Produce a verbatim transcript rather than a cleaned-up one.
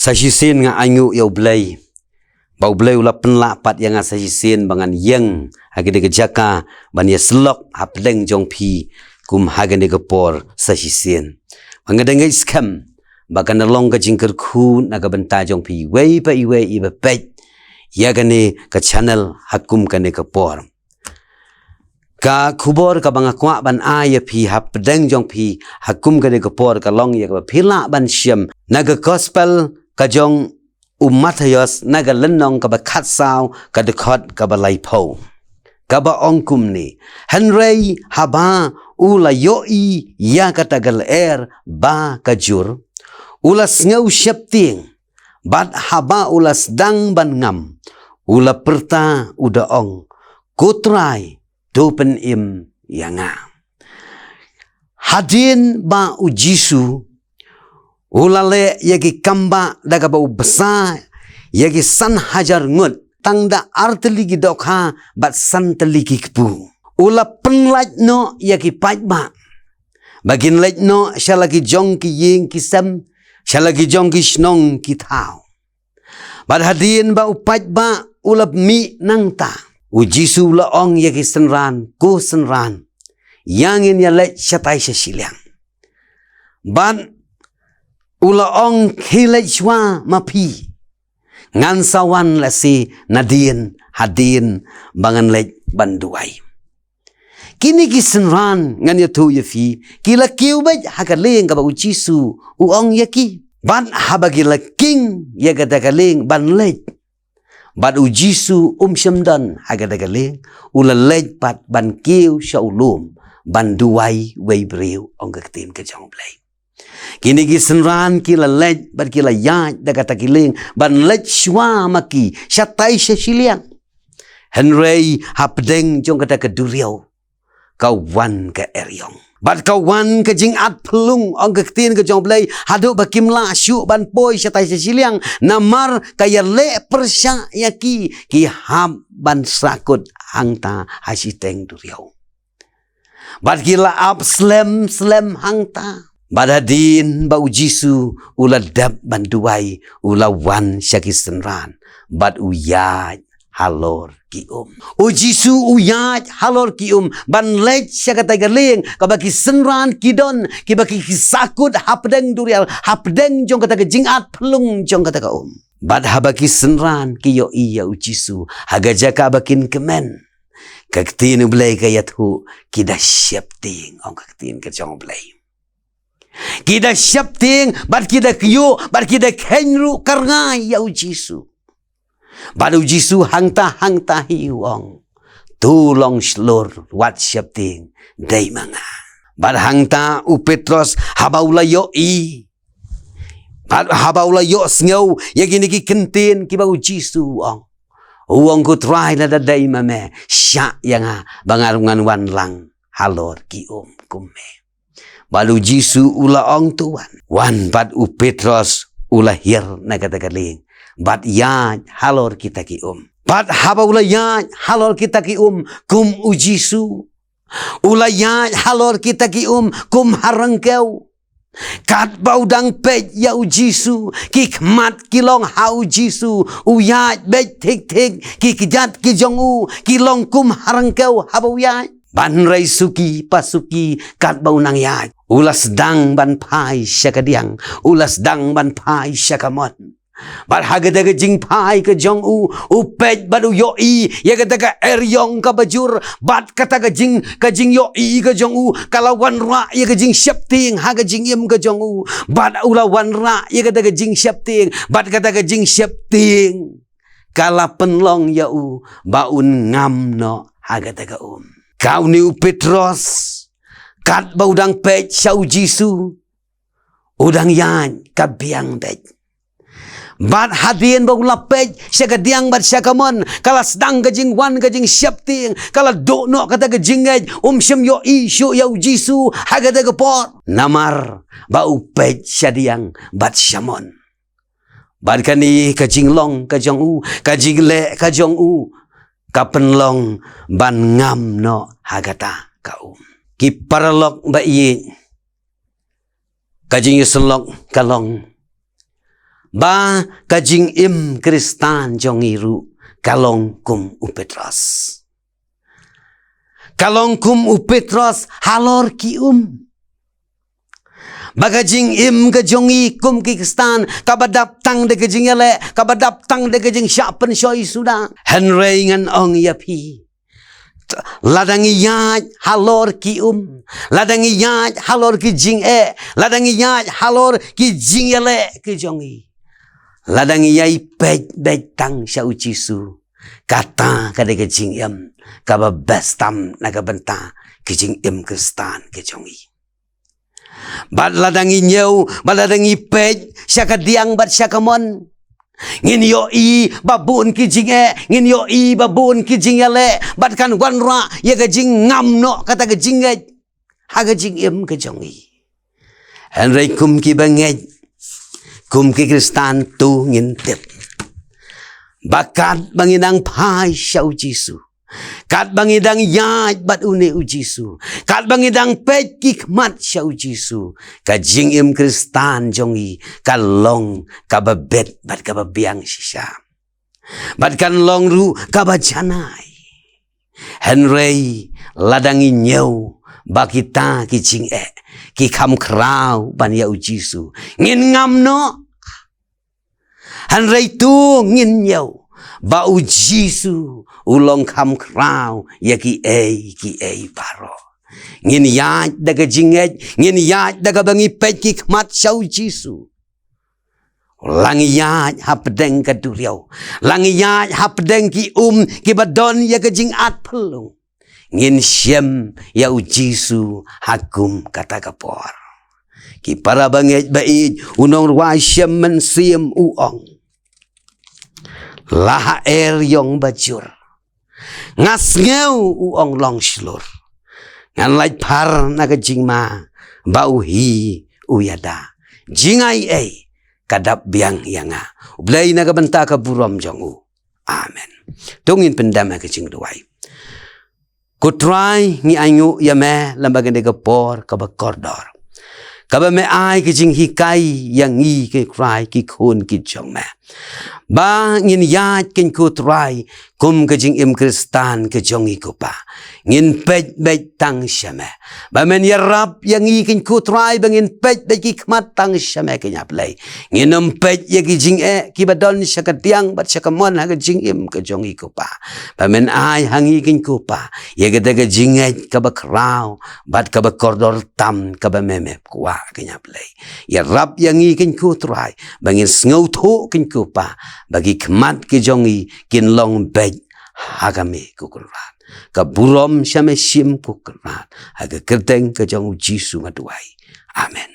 Sa shisien nga ainguh ïa U Blei, ba U Blei u la pynlah pat ïa nga sa shisien ba ngan ïeng ha kane ka jaka ban ïasyllok hapdeng jong phi kum ha kane ka por sa shisien. Ba nga dang ngeit skhem ba kan long ka jingkyrkhu na ka bynta jong phi iwei pa iwei iba peit ïa kane ka channel ha kum kane ka por. Ka khubor kaba nga kwah ban ai ïa phi hapdeng jong phi ha kum kane ka por ka long ïa kaba phi lah ban shem na ka gospel ka jong u Mathaios, na ka lynnong kaba khatsaw, ka dkhot kaba laiphew, kaba ong kumne: Hynrei haba u la ïohi ïa kata ka lyer ba ka jur, u la sngew sheptieng, bad haba u la sdang ban ngam, u la pyrta, u da ong, Ko Trai, to pynim ïa nga. Hadien ba U Jisu u la leh ïa ki kambah da kaba u bsa ïa ki san hajar ngut, tang da ar tylli ki dohkha bad san tylli ki kpu, u la pynlait noh ïa ki paidbah ba kin leit noh sha la ki jong ki ïing ki sem, sha la ki jong ki shnong ki thaw. Bad hadien ba u paidbah u la mih nangta, U Jisu u la ong ïa ki synran, Ko synran, ïa ngin ïa leit shatai sha shiliang. Bad u la ong, Khie leit shuwa ma phi, ngan sa wan lehse nadien hadien ba ngan leit ban duwai. Kine ki synran, ngan ïathuh ïa phi, ki la kiew beit ha ka lieng kaba U Jisu u ong ïa ki. Bad haba ki la king ïa kata ka lieng ban leit, bad U Jisu um shym don ha kata ka lieng, u la leit pat ban kiew sha u lum ban duwai wei briew, ong ka ktien ka jong U Blei. Kine ki synran ki la leit bad ki la ïaid da kata ka lieng ban leit shuwa ma ki shatai sha shiliang. Hynrei hapdeng jong kata ka duriaw ka wan ka eriong. Bad ka wan ka jingat phyllung, ong ka ktien ka jong U Blei, haduh ba kim lah shuh ban poi shatai sha shiliang, namar ka ïaleh pyrshah ïa ki, ki hap ban sahkut hangta ha shiteng duriaw. Bad ki la ap slem slem hangta. Bad hadien ba U Jisu u la dep ban duwai, u la wan sha ki synran bad u ïaid halor ki um. U Jisu u ïaid halor ki um ban leit sha kata ka lieng kaba ki synran ki don, kiba ki, ki sahkut hapdeng duriaw, hapdeng jong kata ka jingat phyllung jong kata ka um. Bad haba ki synran ki ïohi ïa U Jisu ha ka jaka ba kin kmen, ka ktien U Blei ka ïathuh, ki da sheptieng, ong ka ktien ka jong U Blei. Ki da sheptieng bad ki da kyiuh bad ki da kheiñ ruh ka rngai ïa U Jisu. Bad U Jisu hangta hangta hi u ong, To long shlur, wat sheptieng, dei ma nga. Bad hangta u Petros haba u la ïohi, bad haba u la ïohsngew ïa kine ki kyntien kiba U Jisu u ong, u ong, Ko Trai, lada dei ma me, shah ïa nga ba nga ruh ngan wan lang halor ki um kum me. Bad U Jisu u la ong, To wan. Wan bad u Petros u la hiar na kata ka lieng bad ïaid halor kita ki um. Bad haba u la ïaid halor kita ki um kum U Jisu, u la ïaid halor kita ki um kum ha ryngkew. Katba u dang peit ïa U Jisu, ki khmat ki long ha U Jisu, u ïaid beit thik thik, ki kjat ki jong u ki long kum ha ryngkew haba u ïaid. Bad hynrei suki pa suki, katba u nang ïaid, u la sdang ban phai sha ka diang, u la sdang ban phai sha ka mon. Bad ha kata ka jingphai ka jong u, u peit bad u ïohi ïa kata ka eriong kaba jur, bad kata ka jing, ka jingïohi ka jong u ka la wanrah ïa ka jingsheptieng ha ka jingim ka jong u. Bad u la wanrah ïa kata ka jingsheptieng, bad kata ka jingsheptieng ka la pynlong ïa u ba un ngam noh ha kata ka um. Ka une u Petros, katba u dang peit sha U Jisu, u dang ïaid ka biang beit. Bad hadien ba u la peit sha ka diang bad sha ka mon, ka la sdang ka jingwan ka jingsheptieng, ka la duh noh kata ka jingngeit, um shym ïohi shuh ïa U Jisu ha kata ka por, namar ba u peit sha diang bad sha mon. Bad kane ka jinglong ka jong u, ka jingleh ka jong u, ka pynlong ban ngam noh ha kata ka um. Ki paralok ba ïeit, ka jingïasyllok ka long, ba ka jingim Khristan jong ngi ruh ka long kum u Petros. Ka long kum u Petros halor ki um. Ba ka jingim ka jong ngi kum ki Khristan kaba dap tang da ka jingïaleh, kaba dap tang da ka jingshah pynshoi suda. Hynrei ngan ong ïa phi, lada ngi ïaid halor ki um, lada ngi ïaid halor ki jingeh, lada ngi ïaid halor ki jingïaleh ki jong ngi, lada ngi ïai peit beit tang sha u Jisu, kata ka dei ka jingim kaba best tam na ka bynta ka jingim Khristan ka jong ngi. Bad lada ngi ñiew, bad lada ngi peit sha ka diang bad sha ka mon, ngin ïohi ba bun ki jingeh, ngin ïohi ba bun ki jingïaleh, bad kan wanrah ïa ka jingngam noh kata ka jingngeit ha ka jingim ka jong ngi. Hynrei kum ki bangeit, kum ki Khristan, to ngin tip ba katba ngi dang phai sha u Jisu, katba ngi dang ïaid bad une u Jisu, katba ngi dang peit ki khmat sha u Jisu, ka jingim Khristan jong ngi ka long kaba bit bad kaba biang shisha, bad kan long ruh kaba janai. Hynrei lada ngi ñiew ba kita ki jingeh ki kham khraw ban ïa u Jisu, ngin ngam noh. Hynrei to ngin ñiew ba u Jisu u long kham khraw ïa kiei kiei baroh. Ngin ïaid da ka jingngeit, ngin ïaid da kaba ngi peit ki khmat sha u Jisu. La ngi ïaid hapdeng ka duriaw, la ngi ïaid hapdeng ki um kiba don ïa ka jingat phyllung, ngin shem ïa u Jisu ha kum kata ka por. Ki para bangeit ba ïeit, u nongrwai Shiim Mynsiem u ong, la ha er ïong ba jur, nga sngew u ong long shlur, ngan lait phar na ka jingma ba u hi u ïada, jingai ei ka dap biang ïa nga. U Blei na ka bynta ka burom jong u. Amen. To ngin pyndem ha ka jingduwai. Ko Trai, ngi ainguh ïa me lem bad kane ka por kaba kordor, kaba me ai ka jinghikai ïa ngi ko Trai, ki khun ki jong me, ba ngin ïaid, ko Trai, kum ka jingim Khristan ka jong ngi ko Pa, ngin peit beit tang sha me. Ba men ïarap ïa ngi ko Trai ba ngin peit beit ki khmat tang sha me ko Blei. Ngin ym peit ïa ki jingeh kiba don sha ka diang bad sha ka mon ha ka jingim ka jong ngi ko Pa. Ba men ai ha ngi ko Pa ïa kata ka jingngeit kaba khraw bad kaba kordor tam kaba me me kwah ko Blei. Ïarap ïa ngi ko Trai ba ngin sngewthuh ko Pa ba ki khmat ki jong ngi kin long beit ha ka me ko Kynrad. Ka burom sha me shim ko Kynrad, ha ka kyrteng ka jong u Jisu nga duwai. Amen.